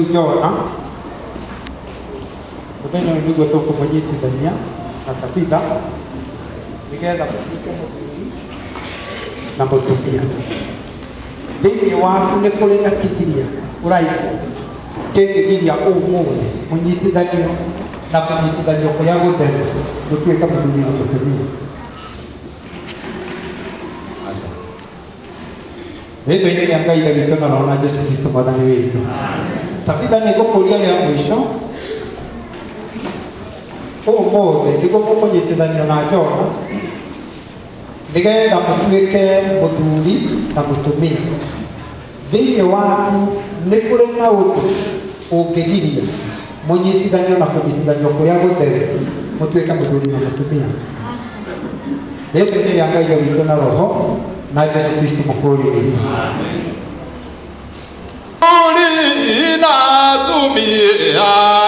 Rĩu Jona mũthenya ũyũ nĩguo tũkũmũnyitithania na Tabitha nĩgetha mũtuĩke mũthuri na mũtumia. Thĩinĩ waku nĩ kũrĩ na kĩgiria ũraigua kĩngĩgiria ũmũthĩ mũnyitithanio na kũnyitithanio kũrĩa gũtheru mũtuĩke mũthuri na mũtumia. Aca. Rĩtwa-inĩ rĩa Ngai Ithe witũ na Roho na Jesu Kristo Mwathani witũ. Tabitha nĩ ngũkũria rĩa mũico ũmũthĩ nĩguo mũkũnyitithanio na Jona nĩgetha mũtuĩke mũthuri na mũtumia. Thĩinĩ waku nĩ kũrĩ na ũndũ ũngĩgiria mũnyitithanio na kũnyitithanio kũrĩa gũtheru mũtuĩke mũthuri na mũtumia. Rĩtwa-inĩ rĩa Ngai Ithe witũ na Roho na Jesu Kristo mũkũũri witũ. Mũthuri na atumia.